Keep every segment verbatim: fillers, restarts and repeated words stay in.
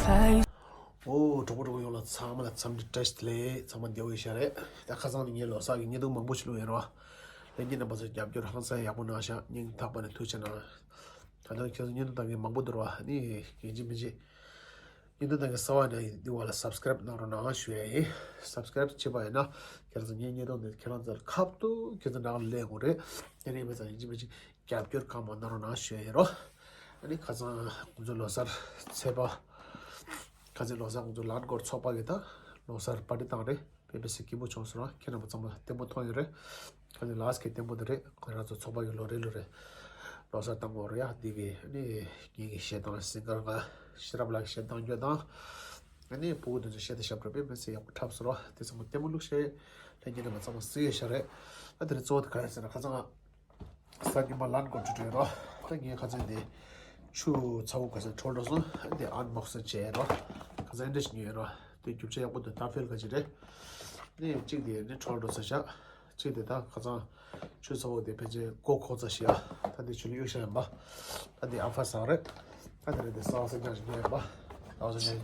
ཨོ། གྲོགས་པོ་གྲོགས་པོ་ཡོངས་ལ་ཚང་མ་ལ་འཚམས་འདྲི་བཀྲ་ཤིས་བདེ་ལེགས། ཚང་མ་བདེ་པོ་ཡིན་ཤག་རེད། ད་ཁ་སང་ནས་ངས་ལོ་གསར་གྱི་བརྙན་ཐུང་མང་པོ་ཞིག་བླུགས་ཡོད་རེད་བ། ལྷན་རྒྱས་རྣམ་པ་ཚོས་རྒྱབ་སྐྱོར་ཧང་སང་ཡག་པོ་གནང་ཤག་སྙིང་ཐག་པ་ནས་ཐུགས་རྗེ་གནང་། ད་ལྟ་ཁྱེད་ཚོ་བརྙན་ཐུང་ལྟ་མཁན་མང་པོ་འདུག་རེད་བ། ཨ་ནི་ཡིན་གཅིག་མིན་གཅིག་བརྙན་ཐུང་ལྟ་མཁན་གསར་པ་ཡིན་ན་འདི་བ་ལ་སབ་སི་ཀེ་རེབ་གནང་རོགས་གནང་ཞུ་ཡ་ཡིན། སབ་སི་ཀེ་རེབ་བྱས་པ་ཡིན་ན་ཁྱེད་རང་ཚོ་ངའི་བརྙན་ཐུང་འདི་ཁྱེད་རང་ཚོར་ཁ་ཐུག་ཁྱེད་ཚོ་ནང་ལ་སླེབས་ཡོང་གི་རེད། དེ་ནས་མི་ཚང་ཡིན་གཅིག་མིན་གཅིག་རྒྱབ་སྐྱོར་གང་མང་གནང་རོགས་གནང་ཞུ་ཡ་ཡིན་རོ། ཨ་ནི་ཁ་སང་ང་ཚོ་ལོ་གསར་ཚེས་པ། ཁ་སང་ལོ་གསར་ང་ཚོ་ལན་ཀོར་ཚོགས་པ་གི་ད་ལོ་གསར་པར་ཊི་བཏང་རེད། དཔེ་མི་སྲིད་སྐྱིད་པོ་བྱུང་སོང་ར། ཁྱེད་རྣམ་པ་ཚང་མ་ལྟད་མོ་མཐོང་ཡོད་རེད། ཁ་སང་ལ་སི་ཊི་གི་ལྟད་མོ་དེ་རེད། ཁོ་རང་ཚོ་ཚོགས་པ་གི་ལོ་རེ་ལོ་རེ་ལོ་གསར་བཏང་གི་ཡོད་རེད་ཡ། འདི་གི་ཨ་ནི་ངེད་ཀྱི་གཞས་བཏང་སིང་གར་ང་ཤེས་རབ་ལགས་ཀྱི་གཞས་བཏང་རྒྱུ་དང་། ཨ་ནི་ཕྲུ་གུ་དེ་ཚོ་གཞས་དེ་ཞབས་བྲོ་དཔེ་མི་སྲིད་ཡག་པོ་འཁྲབ་སོང་ར། དེ་ཚང་མ་ལྟད་མོ་བླུགས་ཤེས། ལྷན་རྒྱས་རྣམ་པ་ཚང་མ་གཟིགས་ཡོད་ཤག་རེད། ཨ་དེ་ནས་གཙོ་བོ་དེ་ག་རེ་ཟེར་ན་ཁ་སང་ང་གཟའ་ཉི་མ་ལན་ཀོར་འགྲོ་འགྲོ་ཡོད་ར། ད་ངས་ཁ་སང་དེ་ཆུ་ཚ་བོ་ག་ཚོད་འཕྲོ་འགྲོ་སོང་། ཨ་དེ་ཨན་བོག་སིང་བྱས་ར། ཁ་སང་ཨེ་འདྲ་ཞིག་ཉོས་ཡོད་ར། དེ་རྒྱུ་ཆ་ཡག་པོ་འདུག་ད་ཕེལ་ག་ཅིག་རེད། ནས་གཅིག་དེ་ནི་འཕྲོ་འགྲོ་ཚར་ཤག་གཅིག་དེ་ད་ཁ་སང་ཆུ་ཚ་བོ་དེ་ཕལ་ཆེར་མགོ་འཁོར་ཚར་ཤག་ད་དེ་ཆུ་ལ་གཡུག་ཤག་ཡིན་པ། ད་དེ་ཨ་ཕ་སང་རེད། ད་དེ་རེད། དེ་གསར་པ་གསར་རྐྱང་ཞིག་ཉོས་ཡིན་པ། གསར་པ་གསར་རྐྱང་ཞིག་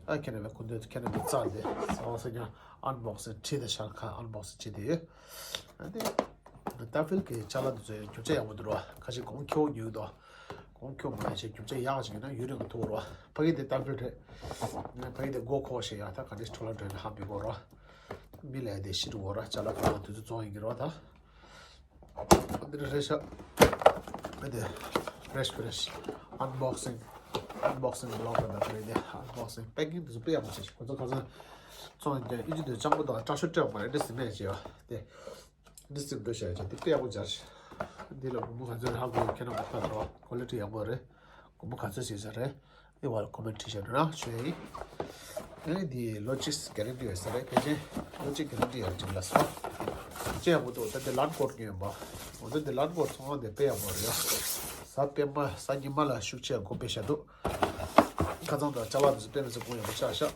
ཨ་ཁྱེད་རྣམ་པས་ཁོ་འདོད་ཁྱེད་རྣམ་པས་རྩ་དེ་གསར་པ་གསར་རྐྱང་ཨན་བོག་སིང་བྲིས་དེ་ཤག་ཁ་ཨན་བོག་སིང་བྱས་དེ་ཡོད། ཨ་དེ་ད་ཕེལ་གི་ཅ་ལག་དེ་ཚོ་རྒྱུ་ཆ་ཡག་པོ་འདུག་ར། ཁ་ཤས་གོང་ཁེ་པོ་ཉོས་འདུག་གོང་ཁེ་པོ་མ་ཡིན་ཞེས་རྒྱུ་ཆ་ཡག་ཅིག་ཡིན་ན་ཡུན་རིང་གི་ཐུག་རོ། ཕ་གི་དེ་ཏམ་ཕུད་རེད། ཕ་གི་དེ་མགོ་ཁོག་ཞེས་ཡག་ད་ག་འདྲས་འཕྲོ་ལ་འགྲོ་ཡིན་ཧ་མི་གོ་རོ། མི་ལས་དེ་ཤི་འགྲོ་གོ་རོ། ཅ་ལག་གང་ལ་དུས་ཚོད་བཙོང་ཡིན་གི་རོ་ད། འདི་རེད་ཤག་ཨ་དེ་ཕེ་རེ་ཤི་ཕེ་རེ་ཤི་ཨན་བོག་སིང་ཨན་བོག་སིང་བི་ལོག་རེད་ད། དེ་རེད་དེ་ཨན་བོག་སིང་པེ་ཀིང་དེ་ཚོ་དཔེ་ཡག་པོ་བྱས་ཤག་ཁོ་ཚོ་ཁ་སང་བཙོང་ཡིན་ཀྱང་ཨིན་ཇི་དེ་སྤྱང་པོ་དང་སྐྲག་ཤོས་སྤྲད་པ་རེད། འདི་སི་མེད་ཅེས་ཡོད་དེ། འདི་སིབ་འགྲོ་བྱ་བྱ་འདི་དཔེ་ཡག་པོ་སྦྱར་ཤག་འདི་ལ་སྒོར་མོ་ག་ཚོད་རེད་ཧ་གོ། ཁྱེད་རང་མ་ཁ་དྲོ་ཀོ་ལི་ཊི་ཡག་པོ་རེད། སྒོར་མོ་ག་ཚོད་ཟེར་ས་རེད། འདི་བར་ལ་ཀོ་མེན་ཊི་བྲིས་བཞག་འགྲོ་ན་ཞུ་ཡ་ཡིན། ཨེ་འདི་ལོ་གཅིག་གྷེ་རན་ཊི་ཡོད་ས་རེད། ཕལ་ཆེར་ལོ་གཅིག་གྷེ་རན་ཊི་ཡོད་ཅིག་ལ་སོ། ཅི་ཡག་པོ་འདུག་ད་འདི་ལན་ཀོར་ཉོས་ཡིན་པ། འོ་ད་འདི་ལན་ཀོར་ཚོང་ཁང་འདི་དཔེ་ཡག་པོ་རེད། གཟའ་སྤེན་པ་གཟའ་ཉི་མ་ལ་ཤུགས་ཆེ་སྒོ་ཕྱེ་བཞག་འདུག་ཁ་སང་དང་ཅ་ལག་དེ་ཚོ་དཔེ་མི་སྲིད་གོང་ཡག་པོ་ཆགས་ཤག་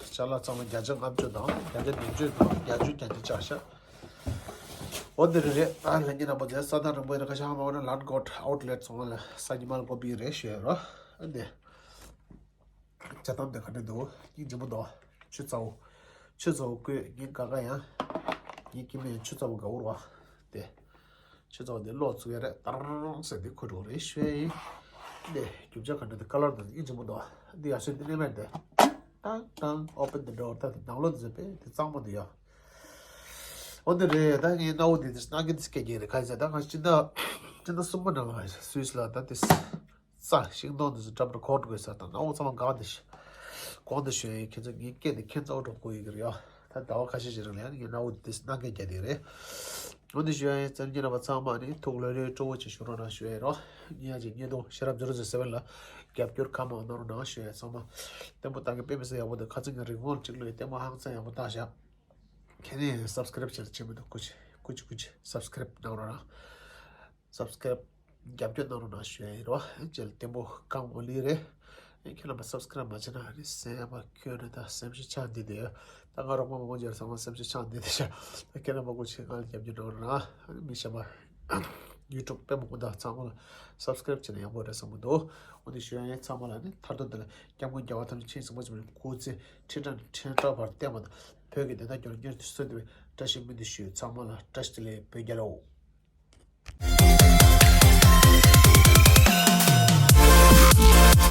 ཅ་ལག་ཚང་མ་བརྒྱ་ཆ་ལྔ་བཅུ་དང་བརྒྱ་ཆ་བདུན་ཅུ་དང་བརྒྱད་ཅུ་བརྒྱད་ཅུ་ཆགས་ཤག་འོ་འདི་རེད་རེད། ཨ་ལྷན་རྒྱས་རྣམ་པ་ཚོས་ས་ཐག་རིང་པོ་ཡིན་ན་ཁ་ཤས་ཧ་མ་གོ་ན་ལན་ཀོར་ཨའུ་ཊི་ལེ་ཊི་ཚོང་ཁང་ལ་གཟའ་ཉི་མ་ལ་སྒོ་ཕྱེ་རེད་ཞུ་ཡ་རོ། ཨ་འདི་ཇ་དམ་དེ་ག་འདྲ་འདུག་སྙིང་རྗེ་མོ་འདུག་ཆུ་ཚ་བོ། ཆུ་ཚ་བོ་བསྐོལ་ངས་དགའ་དགའ་ཡང་། ངའི་སྐྱེ་དམན་ཆུ་ཚ་བོ་དགའ་བོ་རེད་བ། དེ། ཆུ་ཚ་བོ་དེ་གློག་བཙུགས་ཡ་རེད། ཏར་ཟེར་དེ་ཁུ་འགྲོ་རེད་ཞུ་ཡ་ཡིན། དེ་རྒྱུ་ཆ་ག་འདྲ་དེ་ཀ་ལར་དེ་སྙིང་རྗེ་མོ་འདུག་འདི་ཡག་ཤོས་དེ་ནས་མེད་དེ། ཏང་ཏང་open the door ད་དེ་ནང་ལོགས་དེ་ཚོ་དཔེ་དེ་གཙང་མ་འདུག་ཡ། འོ་དེ་རེད། ད་ངའི་སྣ་བོ་དེ་དེ་སྣ་སྐད་དེ་སྐད་རྒྱག་རེད། ག་རེ་ཟེར་ད་ང་སྤྱི་ཟླ་སྤྱི་ཟླ་གསུམ་པ་ནང་ལ་སུད་སི་ལ་ད་དེ། རྩྭ་ཤིང་སྡོང་འདི་ཚོ་འགྲམ་དུ་འཁོར་དགོས་ས་དང་སྣ་བོ་ཚང་མ་འགག་འདི་ཤི། གོང་དུ་ཞུས་ཡིན། ཁྱེད་ཚོ་ངའི་སྐད་འདི་ཁྱེད་ཚོ་འགྲོ་དགོས་ཡོད་ཀྱི་རེད་ཡ། ད་ཟླ་བ་ཁ་ཤས་ཤིག་རིང་ལ་ཡང་ངའི་སྣ་བོ་འདི་སྣ་སྐད་རྒྱག་འདི་རེད། འོ་འདི་ཞུས་ཡིན། བཙན་གྱི་རྣམ་པ་ཚང་མ་ནི་ཐུགས་ལྷོད་ལྷོད་སྤྲོ་བོ་ཅིག་བཞུགས་རོགས་གནང་ཞུ་ཡ་ཡིན་རོ། ཉིན་ཡང་ཅིག་བརྙན་ཐུང་ཤེས་རབ་ཛི་རོ་ཛི་སེ་བན་ལ་རྒྱབ་སྐྱོར་གང་མང་གནང་རོགས་གནང་ཞུ་ཡ་ཡིན། ཚང་མ་ལྟད་མོ་ལྟ་མཁན་དཔེ་མི་སྲིད་ཡག་པོ་འདུག་ཁ་སང་ངའི་རིང་མོ་གཅིག་ལོས་ལྟད་མོ་ཧང་སང་ཡག་པོ་བཏང་ཤག་ཁྱེད་ནས་སབ་སི་ཀ་རེབ་བྱེད་ལ་བྱེད་མི་འདུག་ཀུ་ཅི་ཀུ་ཅི་ཀུ་ཅི་སབ་སི་ཀ་རེབ་གནང་རོགས་གནང་། སབ་སི་ཀ་རེབ་རྒྱབ་སྐྱོར་གནང་རོགས་གནང་ཞུ་ཡ་ཡིན་རོ། ཨེ་ཅེལ་ལྟད་མོ་གང་འོ་ལི་རེད། ཨེ་ཁྱེད་རྣམ་པ་སབ་སི་ཀ་རེབ་མ་བྱས་ན་ཨ་ནི་སེམས་པ་ཁྱོད་ནི་ད་སེམས་ཤི་ཆགས་འདི་དེ་ཡོད། ད་ང་རོགས་པ་མང་པོ་མཇལ་ཚང་མ་སེམས་ཤི་ཆགས་འདི་དེ་ཤ། ད་ཁྱེད་རྣམ་པ་ཀུ་ཅི་ང་ལ་རྒྱབ་སྐྱོར་གནང་རོགས་གནང་། ཨ་ནི་མི་གཞན་པ་ཡུ་ཊུབ་དཔེ་མང་པོ་དང་ཚང་མ་ལ་སབ་སི་ཀ་རེབ་བྱས་ན་ཡག་པོ་རེད་བསམ་གི་འདུག་འོ་དེ་ཞུ་ཡ་ཡིན། ཚང་མ་ལ་ནི་མཐར་ཐུག་འདི་ལ་སྐྱབས་མགོན་རྒྱལ་བ་ཐམས་ཅད་མཁྱེན་གསུངས་པ་ཙམ་ལ་སྐུ་ཚེ་ཁྲི་ཕྲག་ཁྲི་ཕྲག་བར་བརྟན་པ་དང་བོད་ཀྱི་བདེན་མཐའ་སྐྱོང་བར་མྱུར་དུ་གསོལ་འདེབས་བཀྲ་ཤིས་སྨོན་འདུན་ཞུ། ཚང་མ་ལ་བཀྲ་ཤིས་བདེ་ལེགས། བོད་རྒྱལ་ལོ།